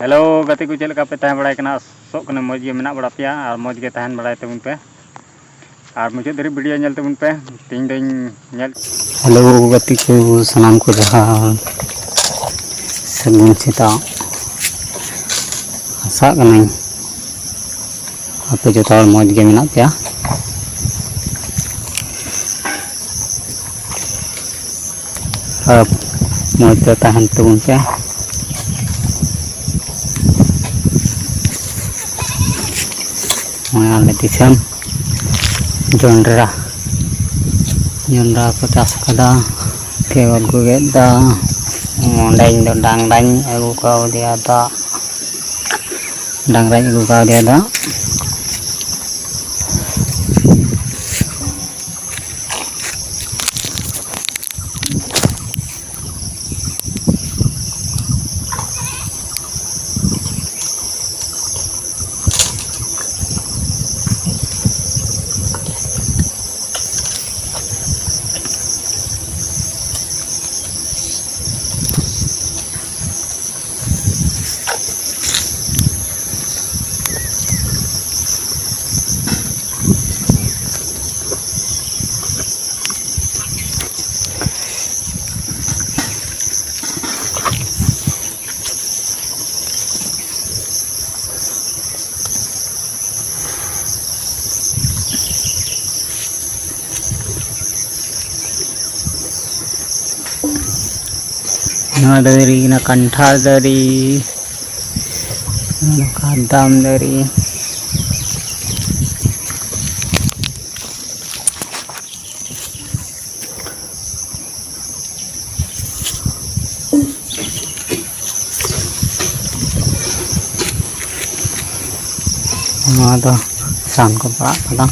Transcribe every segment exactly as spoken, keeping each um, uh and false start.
Hello ᱜᱟᱛᱮ ᱠᱚ, ᱪᱮᱫ ᱞᱮᱠᱟ ᱯᱮ ᱛᱟᱦᱮᱸ ᱵᱟᱲᱟᱭ ᱠᱟᱱᱟ? ᱟᱥᱚᱜ ᱠᱟᱱᱟ ᱢᱚᱡᱽ ᱜᱮ ᱢᱮᱱᱟᱜ ᱵᱟᱲᱟ ᱯᱮᱭᱟ ᱟᱨ ᱢᱚᱡᱽ ᱜᱮ ᱛᱟᱦᱮᱱ ᱵᱟᱲᱟᱭ ᱛᱟᱵᱚᱱ ᱯᱮ᱾ ᱟᱨ ᱢᱩᱪᱟᱹᱫ ᱫᱷᱟᱹᱨᱤᱡ ᱵᱷᱤᱰᱤᱭᱳ ᱧᱮᱞ ᱛᱟᱵᱚᱱ ᱯᱮ᱾ ᱛᱮᱦᱮᱧ ᱫᱚᱧ ᱧᱮᱞ ᱦᱮᱞᱳ ᱜᱟᱛᱮ ᱠᱚ, ᱥᱟᱱᱟᱢ ᱠᱚ ᱡᱚᱦᱟᱨ, ᱥᱟᱹᱜᱩᱱ ᱥᱮᱛᱟᱜ᱾ ᱟᱥᱟᱜ ᱠᱟᱹᱱᱟᱹᱧ ᱟᱯᱮ ᱡᱚᱛᱚ ᱦᱚᱲ ᱢᱚᱡᱽ ᱜᱮ ᱢᱮᱱᱟᱜ ᱯᱮᱭᱟ᱾ ᱟᱨ ᱢᱚᱡᱽ ᱛᱮ ᱛᱟᱦᱮᱱ ᱛᱟᱵᱚᱱ ᱯᱮ᱾ ᱱᱚᱜᱼᱚᱭ ᱟᱞᱮ ᱫᱤᱥᱚᱢ ᱡᱚᱱᱰᱨᱟ, ᱡᱚᱱᱰᱨᱟ ᱠᱚ ᱪᱟᱥ ᱟᱠᱟᱫᱟ᱾ ᱠᱮᱵᱚᱞ ᱠᱚ ᱜᱮᱫ ᱮᱫᱟ᱾ ᱚᱸᱰᱮ ᱤᱧ ᱫᱚ ᱰᱟᱝᱨᱟᱧ ᱟᱹᱜᱩ ᱠᱟᱣᱫᱮᱭᱟ ᱫᱟᱜ, ᱰᱟᱝᱨᱟᱧ ᱟᱹᱜᱩ ᱠᱟᱣᱫᱮᱭᱟ ᱫᱟᱜ᱾ ᱱᱚᱣᱟ ᱫᱟᱨᱮ ᱠᱟᱱᱟ ᱠᱟᱱᱴᱷᱟᱲ ᱫᱟᱨᱮ, ᱱᱚᱝᱠᱟ ᱫᱟᱢ ᱫᱟᱨᱮ᱾ ᱱᱚᱣᱟ ᱫᱚ ᱥᱟᱱ ᱠᱚ ᱯᱟᱲᱟᱜ ᱠᱟᱱᱟ᱾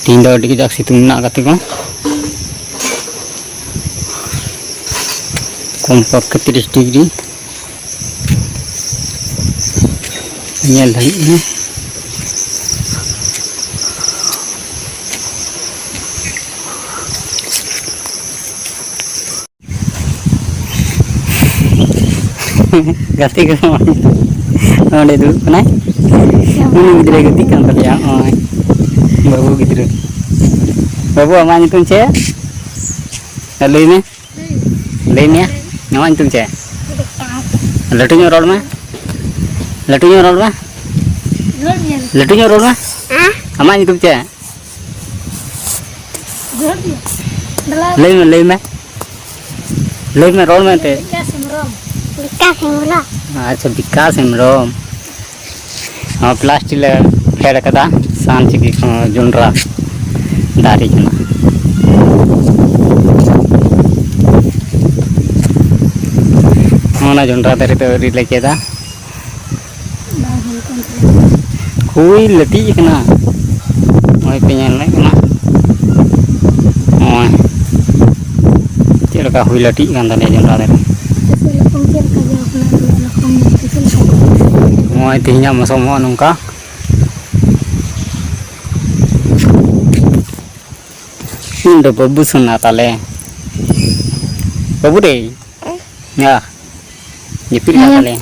ᱛᱤᱦᱤᱧ ᱫᱚ ᱟᱹᱰᱤ ᱠᱟᱡᱟᱠ ᱥᱤᱛᱩᱝ ᱢᱮᱱᱟᱜ ᱟᱠᱟᱫ ᱛᱟᱠᱚᱣᱟ, ᱠᱚᱢ ᱯᱚᱠᱠᱷᱮ ᱛᱤᱨᱤᱥ ᱰᱤᱜᱽᱨᱤ᱾ ᱧᱮᱞ ᱫᱟᱲᱮᱭᱟᱜ ᱠᱟᱱᱟ᱾ ᱜᱟᱛᱮ ᱠᱚ ᱚᱸᱰᱮ ᱫᱩᱲᱩᱵ ᱠᱟᱱᱟᱭ᱾ ᱩᱱᱤ ᱜᱤᱫᱽᱨᱟᱹᱭ ᱜᱟᱛᱮᱜ ᱠᱟᱱ ᱛᱟᱞᱮᱭᱟ, ᱱᱚᱜᱼᱚᱭ ᱵᱟᱹᱵᱩ ᱜᱤᱫᱽᱨᱟᱹ᱾ ᱵᱟᱹᱵᱩ, ᱟᱢᱟᱜ ᱧᱩᱛᱩᱢ ᱪᱮᱫ? ᱞᱟᱹᱭ ᱢᱮ, ᱞᱟᱹᱭ ᱢᱮ, ᱟᱢᱟᱜ ᱧᱩᱛᱩᱢ ᱪᱮᱫ? ᱞᱟᱹᱴᱩ ᱧᱚᱜ ᱨᱚᱲ ᱢᱮ, ᱞᱟᱹᱴᱩ ᱧᱚᱜ ᱨᱚᱲ ᱢᱮ, ᱞᱟᱹᱴᱩ ᱧᱚᱜ ᱨᱚᱲ ᱢᱮ᱾ ᱟᱢᱟᱜ ᱧᱩᱛᱩᱢ ᱪᱮᱫ? ᱞᱟᱹᱭ ᱢᱮ, ᱞᱟᱹᱭ ᱢᱮ, ᱞᱟᱹᱭ ᱢᱮ, ᱨᱚᱲ ᱢᱮ ᱮᱱᱛᱮ᱾ ᱵᱤᱠᱟᱥ ᱦᱮᱢᱵᱨᱚᱢ᱾ ᱵᱤᱠᱟᱥ ᱦᱮᱢᱵᱨᱚᱢ᱾ ᱟᱪᱪᱷᱟ, ᱵᱤᱠᱟᱥ ᱦᱮᱢᱵᱨᱚᱢ᱾ ᱦᱚᱸ, ᱯᱞᱟᱥᱴᱤᱠ ᱞᱮ ᱯᱷᱮᱰ ᱟᱠᱟᱫᱟ ᱥᱟᱦᱟᱱ ᱪᱤᱠᱤ ᱠᱷᱚᱱ ᱡᱚᱱᱰᱨᱟ ᱫᱟᱨᱮ ᱠᱟᱱᱟ᱾ ᱚᱱᱟ ᱡᱚᱱᱰᱨᱟ ᱫᱟᱨᱮ ᱫᱚ ᱟᱹᱣᱨᱤ ᱞᱮ ᱜᱮᱫᱟ᱾ ᱦᱩᱭ ᱞᱟᱹᱴᱤᱡ ᱟᱠᱟᱱᱟ᱾ ᱱᱚᱜᱼᱚᱭ ᱯᱮ ᱧᱮᱞ ᱫᱟᱲᱮᱭᱟᱜ ᱠᱟᱱᱟ᱾ ᱱᱚᱜᱼᱚᱭ ᱪᱮᱫ ᱞᱮᱠᱟ ᱦᱩᱭ ᱞᱟᱹᱴᱤᱡ ᱟᱠᱟᱱ ᱛᱟᱞᱮᱭᱟ ᱡᱚᱱᱰᱨᱟ ᱫᱟᱨᱮ᱾ ᱱᱚᱜᱼᱚᱭ ᱛᱮᱦᱮᱧᱟᱜ ᱢᱳᱥᱚᱢ ᱦᱚᱸ ᱱᱚᱝᱠᱟ᱾ ᱤᱧ ᱫᱚ ᱵᱟᱹᱵᱩ ᱥᱳᱱᱟ ᱛᱟᱞᱮ᱾ ᱵᱟᱹᱵᱩ ᱨᱮ, ᱭᱟ, ᱡᱟᱹᱯᱤᱫ ᱠᱟᱜ ᱛᱟᱞᱮ᱾